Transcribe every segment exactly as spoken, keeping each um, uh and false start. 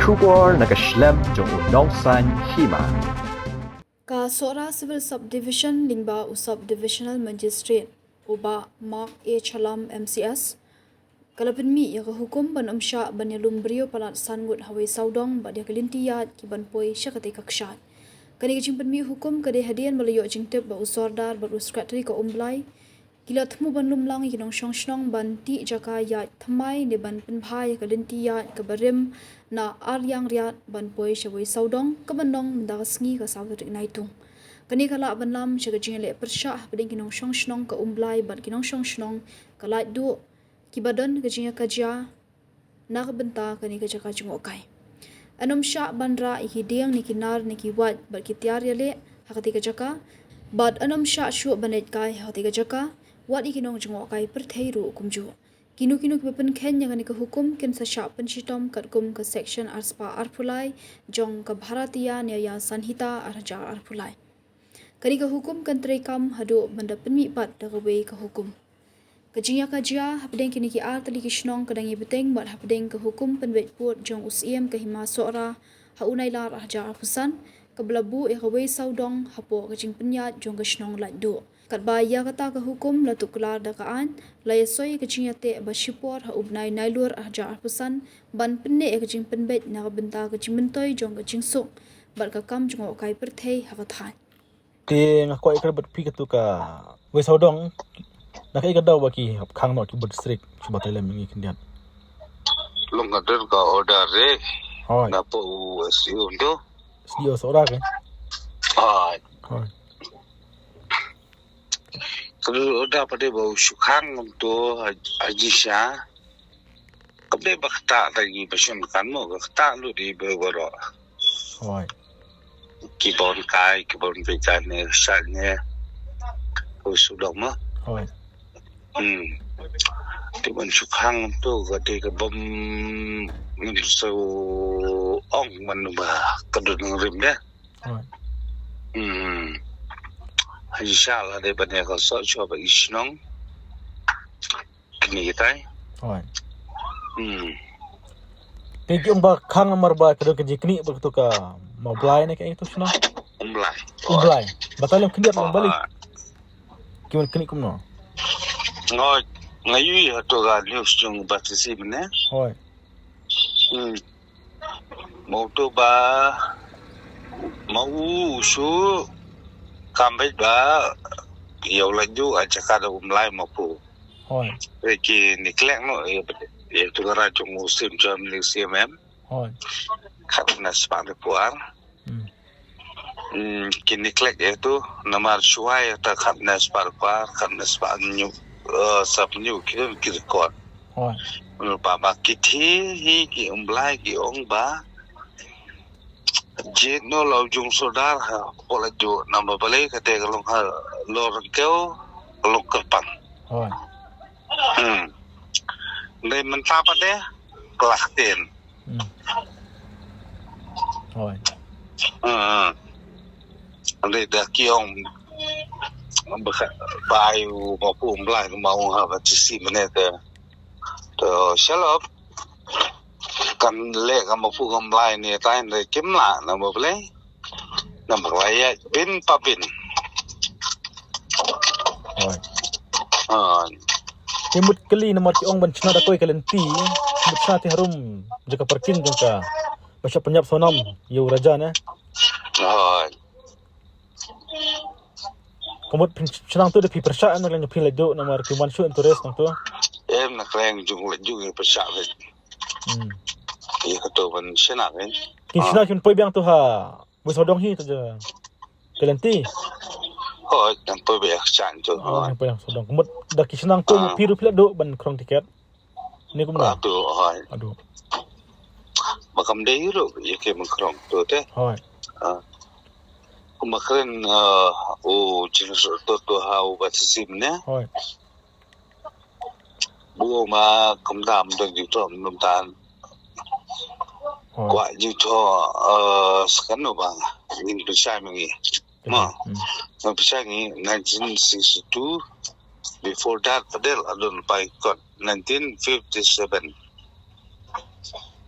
Khubor na ka shlem jong u nongsan hima. Ka Sohra Civil Subdivision lyngba u Sub Divisional Magistrate u Bah Mark A Chalam M C S ka la pynmih ïa ka hukum ban ym shah ban ïalum briew palat san ngut ha wei sawdong bad ïa ka lynti ïaid ki ban poi sha katei ka kshaid. Kane ka jingpynmih hukum ka dei hadien ba la ïoh jingtip ba u Sordar bad u Secretary ka Umblai ki la thmu ban lum lang ïa ki nongshong shnong ban tih jaka ïaid thymmai ne ban pynbha ïa ka lynti ïaid kaba rim na Arliang Riat ban poi sha wei sawdong kaba nong mynta ka sngi ka saw tarik Naitung. Kane ka lah ban lam sha ka jingïaleh pyrshah hapdeng ki nongshong shnong ka Umblai bad ki nongshong shnong ka Laitduh kiba don ka jingïakajia na ka bynta kane ka jaka jngohkai. Yn ym shah ban rah ïa ki dieng ne ki nar ne ki wait bad ki tiar ïaleh ha katei ka jaka bad yn ym shah shuh ban leit kai ha katei ka jaka, wat ïa ki nongjngohkai pyrthei ruh kumjuh. Kino kino kiba pynkheiñ ïa kane ka hukum kin sa shah pynshitom katkum ka section arspah arphew lai jong ka Bharatiya Nyaya Sanhita arhajar arphew lai. Kane ka hukum kan treikam haduh ban da pynmih pat da kawei ka hukum. Ka jingïakajia hapdeng kine ki ar tylli ki shnong ka dang ïa bteng bad hapdeng ka hukum pynbeit pud jong u Syiem ka Hima Sohra ha u Nailar arhajar arphew san kaba la buh ïa kawei sawdong hapoh ka jingpynïaid jong ka shnong Laitduh. Katba ïa kata ka hukum la tuklar da ka aiñ, la ïasoi ïa ka jingïateh ba shipor ha u bnai Nailur arhajar arphew san ban pynneh ïa ka jingpynbeit na ka bynta ka jingmyntoi jong ka jingsuk bad ka kam jngohkai pyrthei ha ka thaiñ. Te nga kwah ïakren bad phi katu ka wei sawdong. Na kaei ka daw ba ki hap khang noh ki bad strict sha batai lem ngi khyndiat? Long ka dur ka order re. Hoi. Na po u S D O tu. S D O Sohra ke? Hoi. Hoi. Ka dur order pat de ba u shu khang tu ha, ha jisha. Ka be ba kata ta ngi ba shun kan mo ka kata lu di ba ba ro. Hoi. Ki bon kai, ki bon pe kan ne, sa ne. Ko su dong mo. Hoi. Hmm. Ti ban shu khang tu ka ti ka bom ngi su ong man ba ka dun rim de. Hoi. Hmm. Inshallah de ban ya ka so chwa ba ishnong. Kini kitai. Hoi. Hmm. Te ki ong ba khang namar ba ka dei ka jingkni ba ka tu ka Mawblai ne ka eng tu shna? Umblai. Umblai. Batai lem khyndiat lem balik. Hoi. Ki wan kni kumno? Ngo nga yu ha tu ka news jong ba ti si mene. Hoi. Hmm. Mo tu ba mo u shu kambet ba yow la ju a chaka da Umblai mo pu. Hoi. Ki neglect no, ïa, ïa tu ka ra jong u sim jong ni C M M. Hoi. Khat na spah de puar. Hmm. Hmm, ki neglect ïa tu, namar shuwa ïa ta khat na spah de puar, khat na spah nyu, eh, sap nyu, ki don ki record. Hoi. Ba, ba ki thi hi ki Umblai ki ong ba. Jied no la u jong sordar ha, po la ju, namar balei kata ka long ha, lo rengkeu, ka long kyrpang. Hoi. Hmm. Dei mynta pat de, klas ten. Hmm. Hoi. Hmm. Dei da ki ong, ba ka, ba yu, ba pu Umblai, ba ong ha, ba ti si mene te. To, shalom. Kan leh ka ma pu ka Mawblai ni tai ne kim lah na Mawblai. Na Mawblai ya bin pa bin. Hoi. Hoi. Te mut kali namar ki ong ban shna da koi ka lynti. Mut shna te harum jaka parking jong ka. Ba shah pynïap sonam ïa u raja ne. Hoi. Ka mut phin shnang tu da phi pyrshah na leng phi la ju namar ki wan shu interest nang tu. Em na kleng jong la ju pyrshah. Hmm. Ïa ka tu ban shna kan. Ki shna kin poi biang tu ha. Bus hodong hi tu je. Ka lynti. Hoi, kan poi biang chan tu. Oh, kan poi biang sodong. Ka mut da ki shnang tu phi ruh phi la duh ban krong tiket. Ni kumno? Adu, hoi. Adu. Ba kam dei ruh ïa ki ban krong tu te. Hoi. Ah. Kumba kren, ah, u jing tu tu ha u ba ti sim ne. Hoi. Buo ma kam dam dong jingthoh mynta. Hoi. Kwah jingthoh, eh, sekan no ba ngin pynshai ma ngi. Ma. Hmm. Ngin pynshai ngi nineteen sixty-two. Before that, padel adon pai kot nineteen fifty-seven.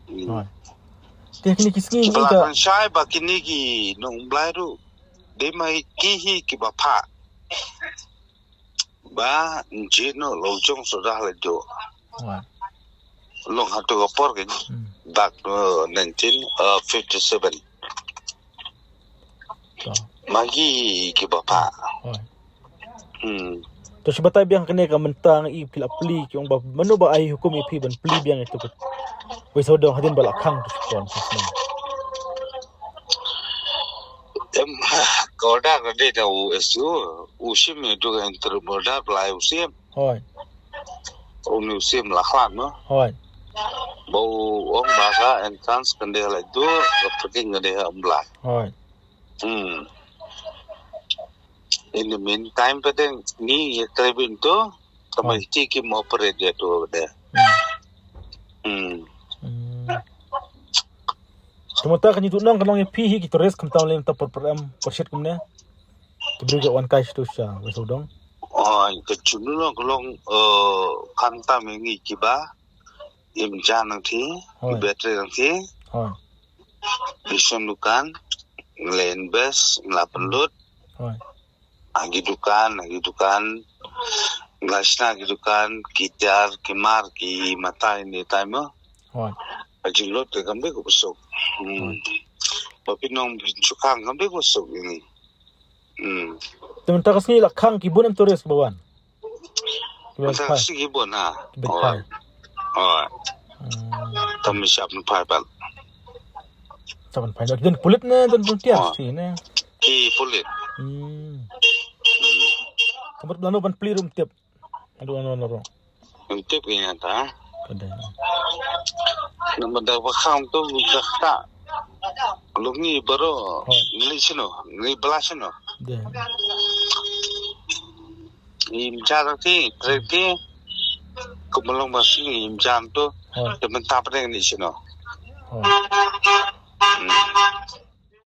Hmm. Hoi. Te kine ki sngi ngi ka shai ba kine ki nong Blai ruh dei ma ki hi ki ba pha. Ba nji no long jong so dah la jo. Long ha tu ka por ke dak nineteen fifty seven. Ma ki ki ba pha. Hmm. To shi batai biang kane ka mynta ngi phi la pli ki ong ba mano ba ai hukum i phi ban pli biang ito ka. Wei so dong hadin ba la khang to shi kon shi. Em, ka order ka dei da u S U, u sim ito ka interim order pla u sim. Hoi. U ni u sim la khlan no. Hoi. Ba u ong ba ka entrance kan dei la ito, ka parking kan dei ha Blai. Hoi. Hmm. In the meantime, pa deng ni ya tribin tu, kama iti ki mo operate ya tu de. Hmm. Hmm. Tuma ta kan itu nang kan long ya phi hi ki tourist kan tau lem ta per per em per shit kumne. Ki bri ga wan kai situ sha wes udong. Oh, ka chunu nang kan long kan tam ngi ki ba. Im jan nang thi, hoi. Battery nang thi. Hoi. Bison dukan, len bes, la pendut. Hoi. Agi dukan, agi dukan. Glasna agi dukan, ki jar, ki mar, ki matai ni tai mo. Hoi. Agi lot ke kambe ko besok. Hmm. Hoi. Ba pinong bin chukang kambe ko besok ini. Hmm. Temen takas ni la khang ki bunan tourist bawan. Masa si ki bun ha. Big pie. Oh. Tam siap na pai bal. Tam pai. Dak den pulit ne den pun tias si ne. Ki pulit. Hmm. Kamut lanu ban pli rum tip. Aduh anu anu rum. Rum tip kaya ta. Kada. Nama dah bakam tu dah tak. Lungi baru. Hoi. Ngeli sino, ngeli belas sino. Deh. Im jar ti, trek ti. Kemelong basi im jar tu. Hoi. Dia mentap deh ni sino. Hoi. Hmm.